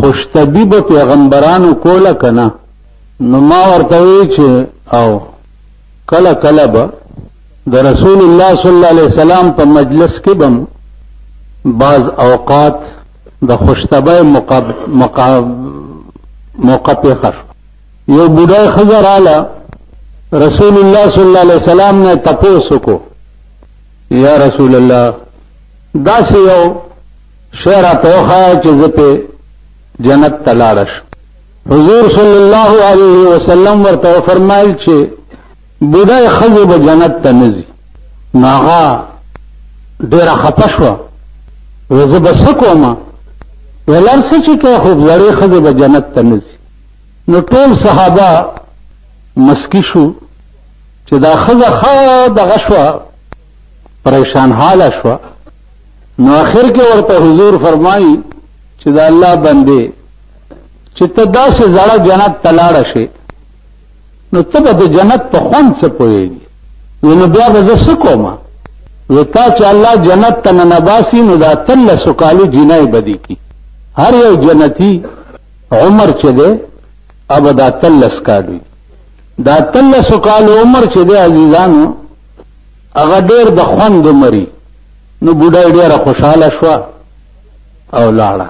خوشطبي به پیغمبرانو کوله که نه؟ نو ما ورته وویل چې او کله کله به د رسول الله صلی الله علیه وسلم په مجلس کې به بعض اوقات د خوشطبۍ موقع پېښه شوه. یو بوډۍ ښځه راله، رسول الله صلی الله علیه وسلم نه تپوس وکړو، یا رسول الله داسې یو شی راته وښایه چې زه پې جنت ته لاړه شم. حضور صلی الله علیه وسلم ورته وفرمایل چې بوډۍ ښځې به جنت ته نه ځي. نو هغه ډېره خفه شوه، وایي زه به څه کوم؟ ویل هر څه چې کوې خو زړې ښځې به جنت ته نه ځي. نو ټول صحابه مسکی شو چې دا ښځه ښه دغه شوه، پریشان حاله شوه. نو آخر کې ورته حضور فرمایي چې د الله بندې چې ته داسې زړه جنت ته لاړه شې نو ته به د جنت په خوند څه پوهېږي. وایي نو بیا به زه څه کوم؟ وایي تا چې الله جنت ته ننباسي نو د 18 کالو جینۍ به دې کړي. هر یو جنتي عمر چې دی هغه د 18 کالو وي. د 18 کالو عمر چې دی عزیزانو هغه ډېر د خوند عمر وي. نو بوډۍ ډېره خوشحاله شوه او لاړه.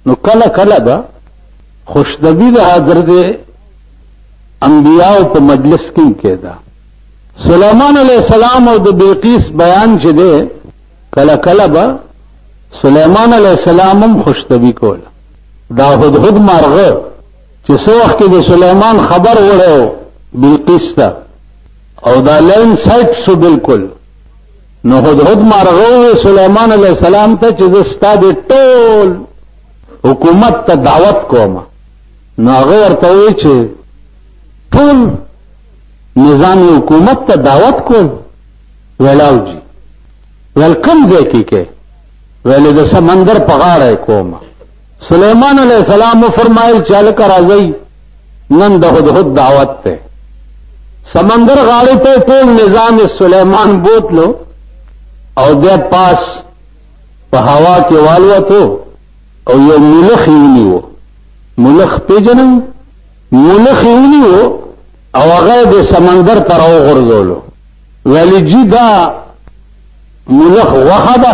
نو کله کله به خوشطبي د حضرت انبیاو په مجلس کې کېده. سلیمان علیه السلام او د بلقیس بیان چې دی کله کله به سلیمان علیه السلام هم خوشطبي کوله. دا هدهد مارغه چې څه وخت کې د سلیمان خبر وړی و بلقیس ته او دا لین سایټ شو بالکل، نو هدهد مارغه وویل سلیمان علیه السلام ته چې زه ستا د ټول حکومت ته دعوت کوم. نو هغه ورته وویل چې ټول نظام حکومت ته دعوت کول؟ ویل او جي. ویل کوم ځای کې کې؟ ویل د سمندر په غاړه یې کوم. سلیمان علیه السلام وفرمایل چې هلکه راځئ نن د هدهد دعوت دی. سمندر غاړې ته ټول نظام سلیمان بوتلو او بیا پاس په هوا کې والوتو او یو ملخ یې ونیو. ملخ پېژنئ؟ ملخ یې ونیو او هغه یې د سمندر ته راوغورځولو. ویل جي دا ملخ غوښه ده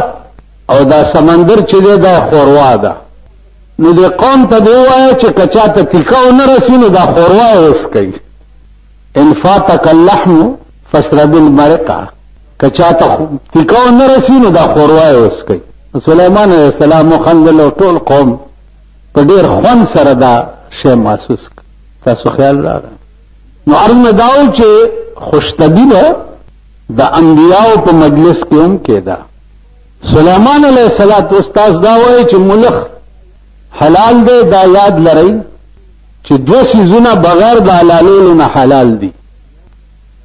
او دا سمندر چې دی دا ښوروا ده. نو دې قوم ته دې ووایه چې که چا ته تیکه ونه رسي نو دا ښوروا یې وڅکوي. ان فاتک اللحم فاشرب المرقه، که چا ته تیکه ونه رسي نو دا ښوروا یې وڅکوي. سلیمان علیه السلام وخندل او ټول قوم په ډېر خوند سره دا شی محسوس کړ. تاسو خیال راغی؟ نو عرض مې دا و چې خوشطبي به د انبیاو په مجلس کې هم کېده. سلیمان علیه السلام استاد دا وایي چې ملخ حلال دی، دا یاد لرئ چې دوه څیزونه بغیر د حلالولو نه حلال دي،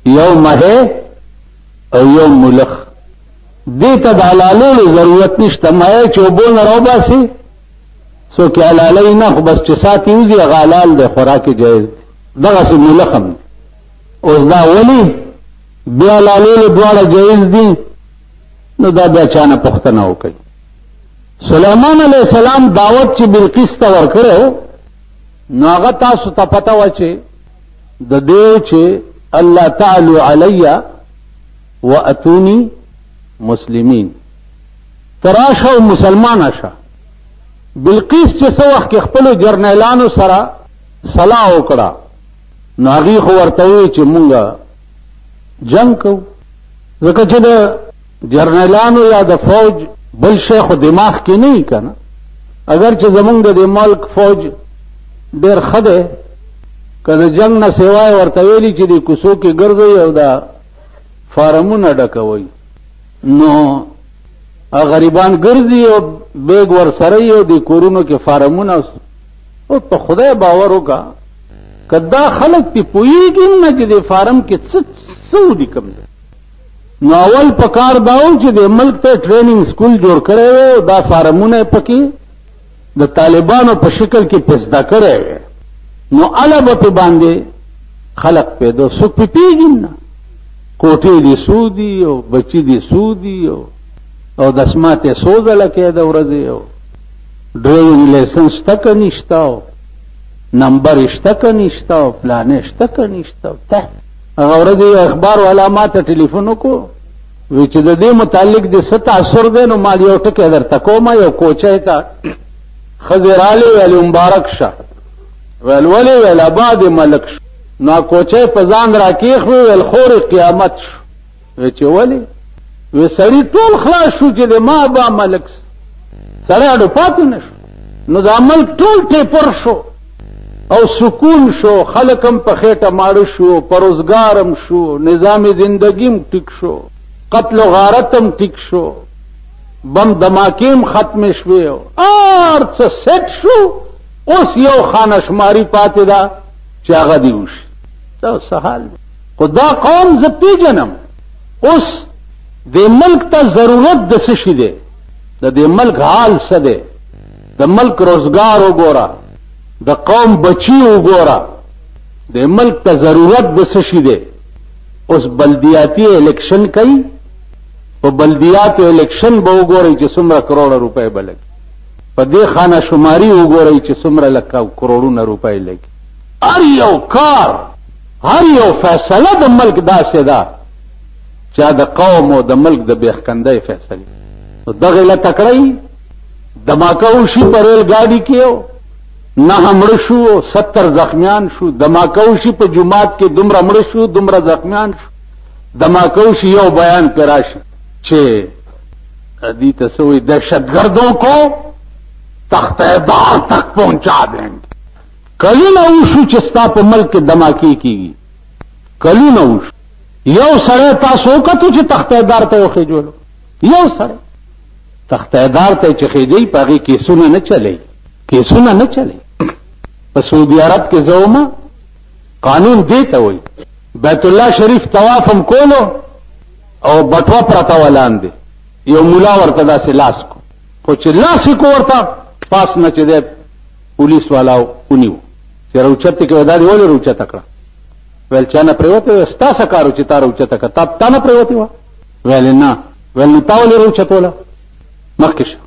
یو مهی او یو ملخ. دې ته د حلالولو ضرورت نشته. مهی چې اوبو نه راوباسي څوک یې حلالوي نه، خو بس چې ساتي وځي هغه حلال دی، خوراک یې جایز دی. دغسې ملخ هم دی. اوس دا ولي بیا حلالولو دواړه جایز دي؟ نو دا بیا چا نه پوښتنه وکړي. سلیمان علیه السلام دعوت چې بلقیس ته ورکړی نو هغه تاسو ته پته وه چې د دې چې الله تعلو علی واتوني مسلمین، ته راشه او مسلمانه شه. بلقیس چې څه وخت کې خپلو جرنیلانو سره سلا وکړه نو هغوی خو ورته وویل چې مونږ جنګ کوو، ځکه چې د جرنیلانو یا د فوج بل شی خو دماغ کې نه وي که نه. اګر چې زمونږ د دې ملک فوج ډېر ښه دی، که د جنګ نه سوا یې ورته ویلي چې دې کوڅو کې ګرځئ او دا فارمونه ډکوئ، نو غریبان ګرځي او بیګ ورسره یې او دې کورونو کې فارمونه. او په خدای باور وکړه که دا خلک پې پوهېږي هم نه چې دې فارم کې څه څه ولیکم دی. نو اول په کار دا و چې د ملک ته ټریننګ سکول جوړ کړی وی او دا فارمونه یې پکې د طالبانو په شکل کې پې زده کړی وی، نو هله به پې باندې خلک پیدا، څوک پې پوهېږي نه. کوټې دې څو دي او بچي دې څو دي او دسمات یې څو ځله کوې د ورځې. او ډرایوینګ لایسنس شته که نشته او نمبر یې شته که نشته او پلانې شته که نشته. هغه ورځ یو اخبار والا ما ته ټلیفون وکړو، وی چې د دې متعلق دې څه تاثر دی، نو ما یو ټکی درته کوم. یو کوچۍ ته ښځې رالې، ویل مبارک شه. ویل ولې؟ ویل ابا دې ملک شو. نو کوچۍ په ځان راکېښوې، ویل خورې قیامت شو. وی چې ولې؟ وی سړي ټول خلاص شو چې د ما ابا ملک سړی اډو پاتې نه شو. نو دا ملک ټول ټیپر شو او سکون شو، خلک هم په خېټه ماړه شو، په روزګار هم شو، نظام زندګي هم ټیک شو، قتل و غارت هم ټیک شو، بم دماکې هم ختمې شوې، هر څه سیټ شو. اوس یو خانه شماري پاتې ده چې هغه دې وشي. دا څه حال دی؟ خو دا قوم زه پېژنم. اوس دې ملک ته ضرورت د څه شي دی؟ د دې ملک حال څه دی؟ د ملک روزګار وګوره، د قوم بچي وګوره، د ملک ته ضرورت د څه شي دی؟ اوس بلدیاتي الیکشن کوي، په بلدیاتو الیکشن به وګورئ چې څومره کروړه روپۍ به لګي، په دې خانه شماري وګورئ چې څومره لکه کروړونه روپۍ لګي. هر یو کار، هر یو فیصله د ملک داسې ده چې د قوم او د ملک د بېخکندۍ فیصلې. نو دغې له تکړه دماکه وشي په ریل ګاډي کې، 9 مړه شو، 70 زخمیان شو. دماکه وشي په جومات کې، دومره مړه شو، دومره زخمیان شو. دماکه وشي یو بیان پرې راشي چې دې ته څه وایي، دهشتګردوں کو تختہ دار تک پہنچا دیں گے. کلونه وشو چې ستا په ملک کې دماکې کېږي، کلونه وشو. یو سړی تاسو وکتو چې تختہ دار ته وخېجولو، یو سړی تختہ دار ته چې خېجوي په هغې کیسونه نه چلوي، کیسونه نه چلوي. په سعودي عرب کې زه وم، قانون دې ته وایي، بیت الله شریف طواف هم کولو او بټوه پرته وه لاندې، یو ملا ورته داسې لاس کو، خو چې لاس یې کو ورته پاس نه چې دی پولیس والا ونیو چې راوچت یې کړه. دا دې ولې راوچته کړه؟ ویل چا نه پرېوتې؟ ویل ستا څه کار و چې تا راوچته کړه؟ تا نه پرېوتې وه؟ ویل نه. ویل نو تا ولې راوچتوله؟ مخکې شه.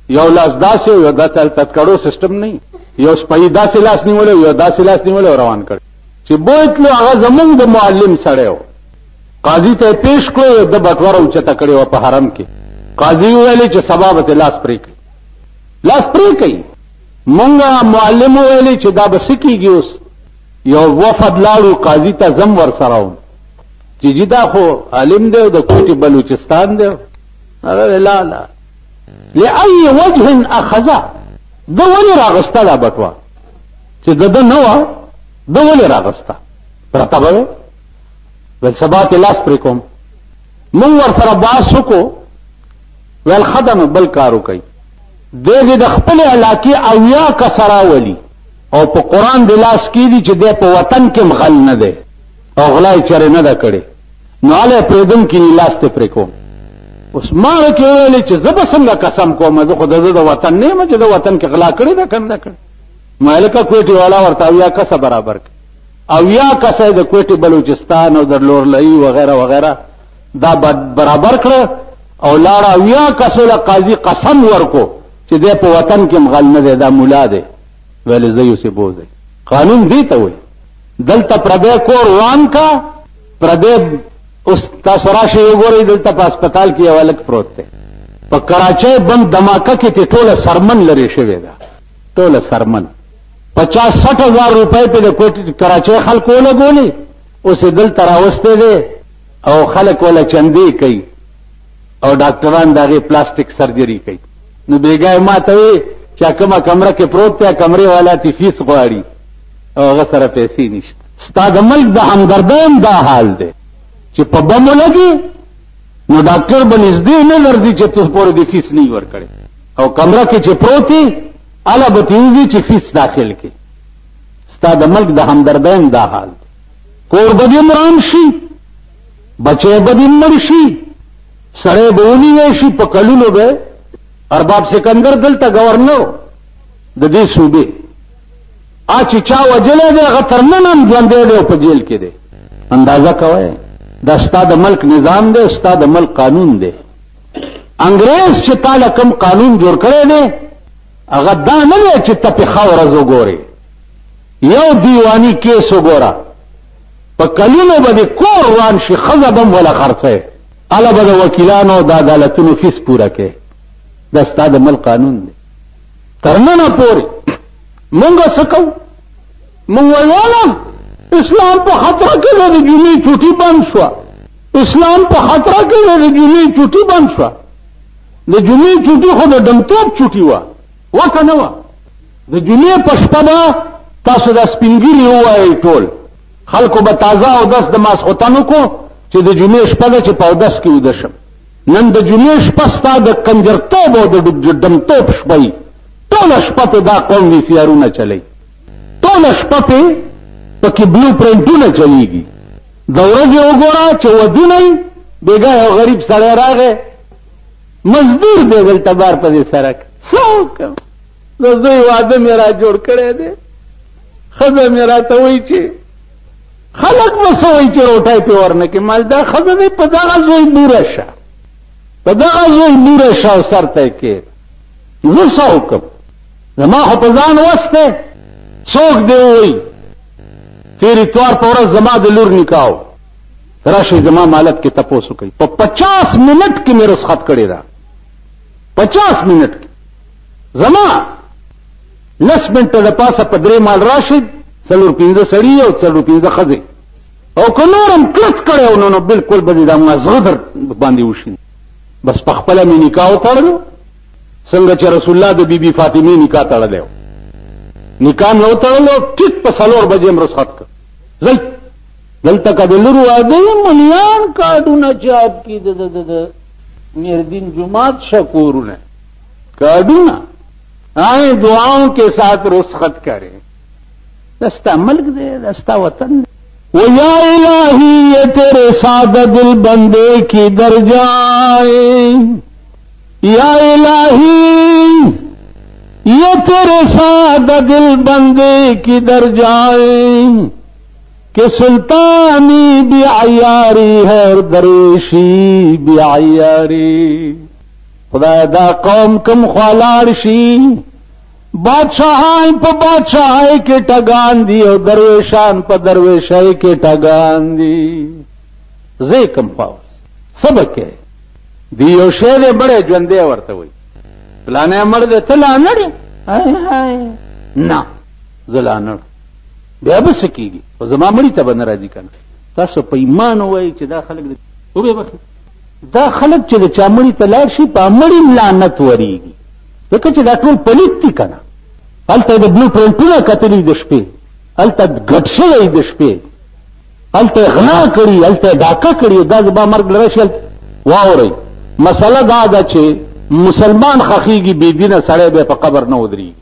یو لاس داسې، یو داسې، هلته تکړو سیستم نه، یو سپی داسې لاس نیولی، یو داسې لاس نیولی او روان کړ. چې بوتلو هغه زمونږ د معلم سړی و، قاضي ته یې پېښ کړو، د بټوه راوچته کړې وه په حرم کې. قاضي وویلې چې سبا به ترې لاس پرې کړي، لاس پرې کوي. مونږ معلم وویلې چې دا به څه کېږي اوس؟ یو وفد لاړو قاضي ته، زم ورسره وم چې جي دا خو عالم دی او د کوټې بلوچستان دی. هغه ویل لا لا، لأي وجه اخذه، ده ولې راغسته دا بټوه چې د ده نه وه، ده ولې راغسته؟ پرته به وی. ویل سبا ته لاس پرې کوم. مونږ ورسره بحث وکړو، ویل ښه ده نو بل کار وکړئ. دی دې د خپلې علاقې 70 کسه راولي او په قرآن دې لاس کېږدي چې دی په وطن کې هم غل نه دی او غلا یې چېرې نه ده کړې، نو هله یې پرېږدم کیني لاس ته پرې کوم. اوس ما ورکې وویلې چې زه به څنګه قسم کوم، زه خو د ده د وطن نه یم چې د وطن کې غلا کړې ده که نه ده کړې. ما ویل که کوټې والا ورته 70 کسه برابر کړي، 70 کسه یې د کوټې بلوچستان او د لورلۍ وغیره وغیره دا برابر کړه او لاړه. 70 کسو له قاضي قسم ورکو چې دی په وطن کې هم غل نه دی، دا ملا دی. ویلې زه یې بوځئ. قانون دې ته وایي، دلته پردی کور وران کا، پردی اوس تاسو راشئ وګورئ، دلته په هسپتال کې یو هلک پروت دی، په کراچۍ بم دماکه کې ترې ټوله سرمن لرې شوې ده، ټوله سرمن 50-60 هزار روپۍ پرې د کوټې کراچۍ خلکو ولګولې، اوس یې دلته راوستی دی او خلک وله چندې کوي او ډاکټران د هغې پلاستیک سرجري کوي. نو بېګا یې ما ته ویې چې کومه کمره کې پروت دی، کمرې والا ترې فیس غواړي او هغه سره پیسې نشته. ستا د ملک د همدردۍ هم دا حال دی چې په بم ولګي نو ډاکټر به نږدې نه درځي چې ته پورې دې فیس نه وي ورکړی، او کمره کې چې پروت یې هله به ترې وځي چې فیس داخل کړي. ستا د ملک د همدردۍ هم دا حال دی. کور به دې هم وران شي، بچی به دې مړ شي، سړی به ونیوی شي په کلونو به. ارباب سکندر دلته گورنر د دې صوبې، چې چا وژلی دی هغه تر نن هم ژوندی دی او په جیل کې دی. اندازه کوئ، دا ستا د ملک نظام دی، ستا د ملک قانون دی. انګرېز چې تا له کوم قانون جوړ کړی دی هغه دا نه دی چې ته پې ښه ورځ وګورې، یو دیواني کیس وګوره، په کلونو به دې کور وران شي، ښځه به هم وله خرڅوې، هله به د وکیلانو د عدالتونو فیس پوره کړې. دا ستا د ملک قانون دی. تر ننه پورې مونږ څه کوو؟ مونږ وایو والا اسلام په خطره کې دی، د جمعې چوټي بند شوه، اسلام په خطره کې دی، د جمعې چوټي بند شوه. د جمعې چوټي خو د ډمتوب چوټي وه، وه که نه وه؟ د جمعې په شپه به تاسو دا سپینږیري ووایئ، ټول خلکو به تازه اودس د ماسخوتن وکړو چې د جمعې شپه ده چې په اودس کې ویده شم. نن د جمعې شپه ستا د کنجرتوب او د ډمتوب شپه وي. ټوله شپه پې دا قوم وي سیارونه چلوي، ټوله شپه پې پکې بلو پرنټونه چلیږي. د ورځې وګوره چې ودونه وي، بېګا یو غریب سړی راغی، مزدور دی دلته بار په دې سړک، څه وکړم، د زوی واده مې را جوړ کړی دی، ښځه مې راته وایي چې خلک به څه وایي چې روټۍ پې ورنه کړي. مال دا ښځه دی په دغه زوی بوره شه، په دغه زوی بوره شه او سر ته یې کښېږده. زه څه وکړم، زما خو په ځان وس دی. څوک دی ووایي تېر اتوار په ورځ زما د لور نکاح و، راشئ زما مالت کې تپوس وکړئ، په 50 منټ کې مې رخصت کړې ده، 50 منټ کې زما 10 منټه د پاسه په 3 مال راشي، 4-5 سړي او 4-5 ښځې، او که نور هم کلت کړی و نو بالکل به دې دا مازغه در باندې وشي. بس په خپله مې نکاح وتړلو، څنګه چې رسول الله د بیبي فاطمې نکاح تړلی و، نکاح مې وتړلو، ټیک په 4 بجې مې رخصت کړ. ځئ دلته که د لور واده وي، ملیان کارډونه چاپ کړي، د میردین جومات شکورونه کارډونه آئے دعاؤں کے ساتھ رخصت کریں. دا ستا ملک دی، دا ستا وطن دی. وہ یا الہی یہ تیرے سادہ دل بندے کی در جائے، یا الہی یہ تیرے سادہ دل بندے کی در جائے، کہ سلطانی بھی عیاری ہے اور درویشی بھی عیاری. خدای دا قوم کم خوالاړ شي، بادشاہان په بادشاہۍ کې ټګان دي او درویشان په درویشۍ کې ټګان دي. زه کم خوا اوس څه به کوې؟ دی یو شی دی مړی ژوندی ورته وایي، فلانی مړ دی، ته لا نه ړې؟ نه زه لا نه ړم. بیا به څه کېږي؟ خو زما مړي ته به نه راځي که نه. تاسو په ایمان ووایئ چې دا خلک وبې بخښي، دا خلک چې د چا مړي ته لاړ شي په مړي هم لعنت ورېږي، ځکه چې دا ټول پلیت دي که نه. هلته د بلو پرنټونه کتلي د شپې، هلته ګډ شوی د شپې، هلته یې غلا کړي، هلته یې ډاکه کړي، دا زما مرګ له راشي. واورئ، مسله دا ده چې مسلمان خښېږي، بې دینه سړی بیا په قبر نه ودرېږي،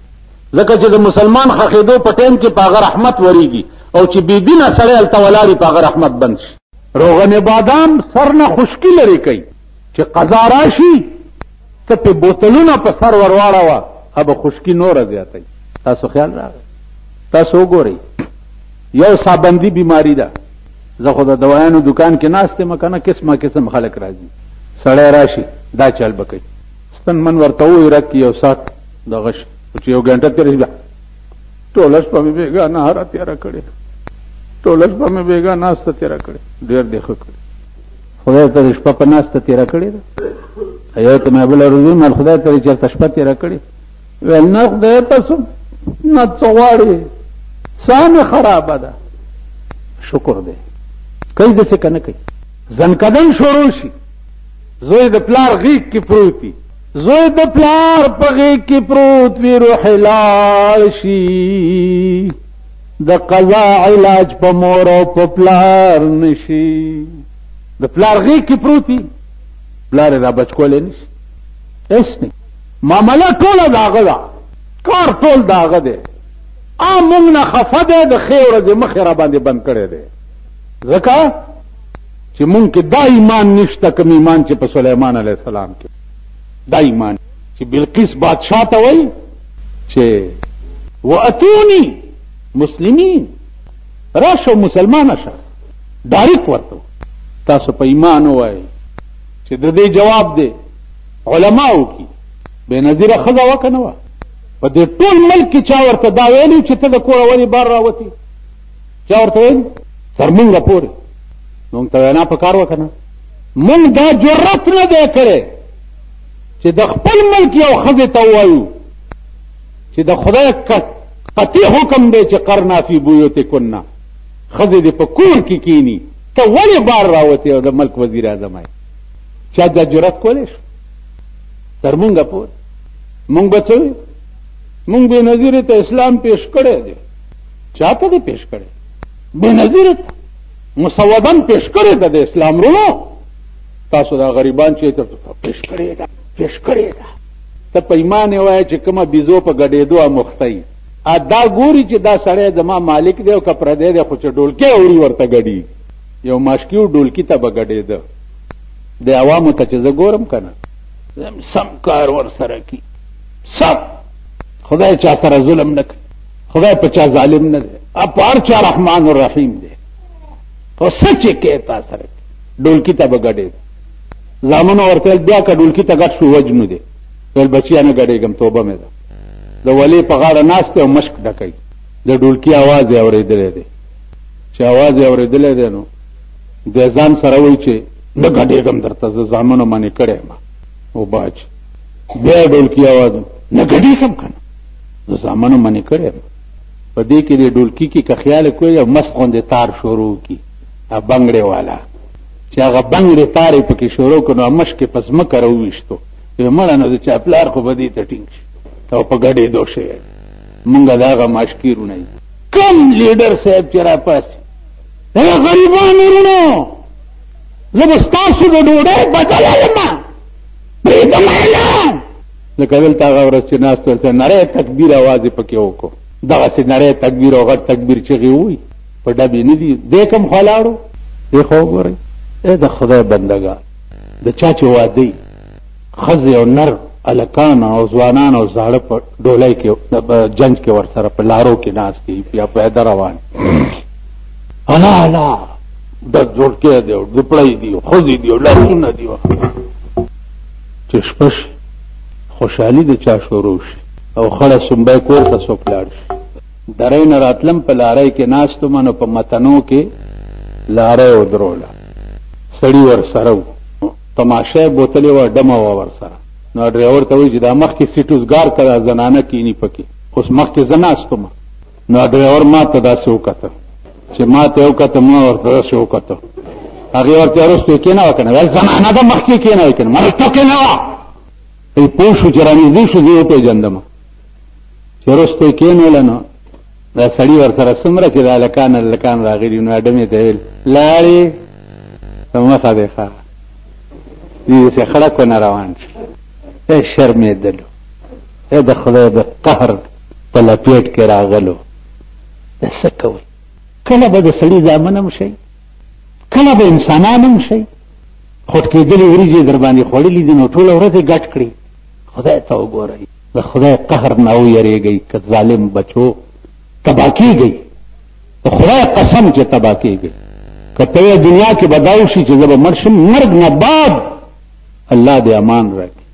ځکه چې د مسلمان خښېدو په ټایم کې په هغه رحمت ورېږي، او چې بې دینه سړی هلته ولاړ په هغه رحمت بند شي. روغن بادام سر نه خشکي لرې کوي، چې قضا راشي ته پې بوتلونه په سر ورواړوه، هغه به خشکي نوره زیاتوي. تاسو خیال راغی؟ تاسو وګورئ، یو سابندي بیماري ده. زه خو د دوایانو دکان کې ناست یم که نه، قسمه قسم خلک راځي. سړی راشي دا چل به کوي، ستن من ورته ووایي رک یو ساعت دغه شي، خو چې یو ګنټه تېره شي بیا ټوله شپه مې بېګا نهاره تېره کړې، ټوله شپه مې بېګا ناسته تېره کړې، ډېر دې ښه کړې. خدای ته دې شپه په ناسته تېره کړې ده. یو ته مې بله ورځ وویل، خدای ته دې چېرته شپه تېره کړې؟ ویل نه خدای ته نه څه غواړې، ساه مې خرابه ده. شکر دی کوي داسې که نه کوي. ځنکدن شروع شي، زوی د پلار غېږ کې پروت وي، زوی د پلار په غېږ کې پروت وي، روح یې لاړ شي، د قضا علاج په مور او په پلار نشي. د پلار غېږ کې پروت وي، پلار یې را بچ کولی نشي، هېڅ نه. معامله ټوله د هغه ده، کار ټول د هغه دی. مونږ نه خفه دی، د ښې ورځې مخ یې را باندې بند کړی دی، ځکه چې مونږ کې دا ایمان نشته کوم ایمان چې په سلیمان علیه السلام کې دا ایمان چې بلقیس بادشاه ته وایي چې واتوني مسلمین، راشه مسلمانه شه، ډایرک ورته. تاسو په ایمان ووایئ چې د دې جواب دی علماو کی. بېنظیره ښځه وه که نه وه؟ په دې ټول ملک کې چا ورته دا ویلي چې ته د کوره ولې بار راوتې؟ چا ورته ویلي؟ تر مونږه پورې. مونږ ته وینا په کار وه که نه؟ مونږ دا جرأت نه دی کړی چې د خپل ملک یو ښځې ته ووایو چې د خدای قطعي حکم دی چې قرنا فی بیوتکن، ښځې دې په کور کې کینی، ته ولې بار راوتې او د ملک وزیر اعظم یې؟ چا دا جرأت کولی شو؟ تر مونږه پورې. مونږ به څه وي؟ مونږ بې نظیرې ته اسلام پیش کړی دی. چا ته دی پیش کړی؟ بې نظیرې ته مسودن پیش کړی ده د اسلام. وروڼو تاسو دا غریبان چې پیش کړی ده، پیش کړی ده. ته په ایمان یې وایه چې کومه بیزو په ګډېدو اموخته وي، دا ګوري چې دا سړی زما مالک دی او که پردی دی، خو چې ډولکی اوري ورته ګډېږي. یو ماشکي و ډولکي ته به ګډېده. د عوامو ته چې زه ګورم که نه، سم کار ورسره کي، سم. خدای چا سره ظلم نه کوي، خدای په چا ظالم نه دی، په هر چا رحمان الرحیم دی. خو څه چې کوې تا سره ډولکي ته به ګډېده. زامنو ورته ویل بیا که ډولکي ته ګډ شو وجنو دی. ویل بچیه نه ګډېږم، توبه مې ده. د ولې په غاړه ناست دی او مشک ډکوي. د ډولکي اواز یې اورېدلی دی. چې اواز یې اورېدلی دی نو د ځان سره وایي چې نه ګډېږم درته، زه زامنو منې کړی یم. وباچ بیا ډولکي اواز، نه ګډېږم که نه، زه زامنو منې کړی یم. په دې کې د ډولکي کې که خیال کوي یو مست غوندې تار شروع کړي، بنګړې والا چې هغه بنګړې تار یې پکې شروع کړو، نو مشک یې په ځمکه راوویشتو. وایي مړه نو د چا پلار خو به دې ته ټینګ شي او په ګډېدو شوی. مونږ د هغه ماشکي وروڼه یو. کوم لیډر صاحب چې راپاڅي، ای غریبانو وروڼو، زه به ستاسو د ډوډۍ بدله یم، پرېږدم یې نه. لکه دلته هغه ورځ چې ناست ورته نری تکبیر اواز یې پکې وکړو، دغسې نری تکبیر او غټ تکبیر چغې ووایي، په ډبې نه دي. دی کوم خوا لاړو؟ دې خوا وګورئ. ای د خدای بندګان، د چا چې واده وي، ښځې او نر، هلکان او ځوانان او زاړه په ډولۍ کې جنج کې ورسره په لارو کې ناست دي یا پیاده روان. الا الا د جوړکی دی او دوپړۍ دي او ښځې دي او لاسونه دي. چې شپه شي خوشحالي د چا شروع شي او خړه سنبی کور ته څوک لاړ شي. درۍ نه راتلم، په لارۍ کې ناست وم، نو په متنو کې لارۍ ودروله، سړي ورسره وو، تماشه یې بوتلې وه، ډمه وه ورسره. نو ډریور ته وایي چې دا مخکې سیټ اوزګار که دا زنانه کیني پکې، اوس مخکې زه ناست وم. نو ډریور ما ته داسې وکتل، چې ما ته یې وکتل، ما ورته داسې وکتل. هغې ورته وروسته یې کېنوه که نه؟ ویل زنانه ده مخکې کېنوي که نه؟ ما ته کېنوه. یې پوه شو چې رانږدې شو، زه یې وپېژندم. چې وروسته یې کېنوله نو دا سړي ورسره څومره چې د هلکان هلکان راغلي، نو اډمې ته ویل لاړې په مخه دی ښه، دوی داسې خړه کونه روان شو. ای شرمېدلو، ای د خدای د قهر په لپېټ کې راغلو. دا څه کوئ؟ کله به د سړي زامن هم شئ، کله به انسانان هم شئ. خټکېدلې وریجې در باندې خوړلې دي، نو ټوله ورځ یې ګډ کړي. خدای ته وګورئ، د خدای قهر نه ویرېږئ، که ظالم بچو تباه کېږئ. د خدای قسم چې تباه کېږئ. که ته وایې دنیا کې به دا وشي چې زه به مړ شم، مرګ نه بعد الله دې امان راکړي.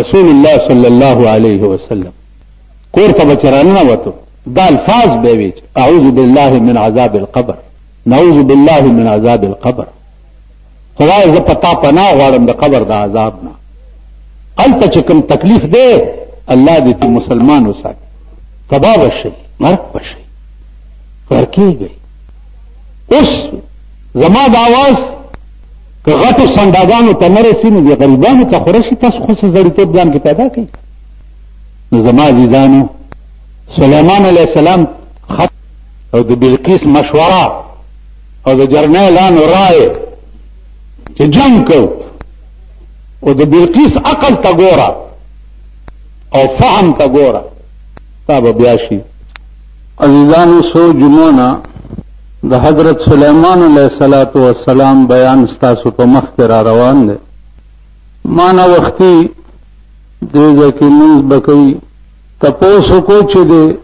رسول الله صلی الله علیه وسلم کور ته به چې راننوتو دا الفاظ به وي چې اعوذ بالله من عذاب القبر، نعوذ بالله من عذاب القبر. خدای زه په تا پناه غواړم د قبر د عذاب نه. هلته چې کوم تکلیف دی الله دې ترې مسلمان وساتي. تباه به شئ، مرګ به شئ، غرقېږئ. اوس زما د اواز که غټو سنډاګانو ته نه رسي نو دې غریبانو ته خو رسي. تاسو خو څه زړیتوب ځان کې پیدا کړئ. نو زما عزیزانو، سلیمان علیه السلام خط او د بلقیس مشوره او د جرنیلانو رایې چې جنګ کو، او د بلقیس عقل ته ګوره او فهم ته ګوره، تا به بیا شي. عزیزانو، څو جمعو نه د حضرت سلیمان علیه الصلاة والسلام بیان ستاسو په مخ کې را روان دی. ما نه وختي دې ځای کې لمونځ به کوي، تپوس وکړو چې د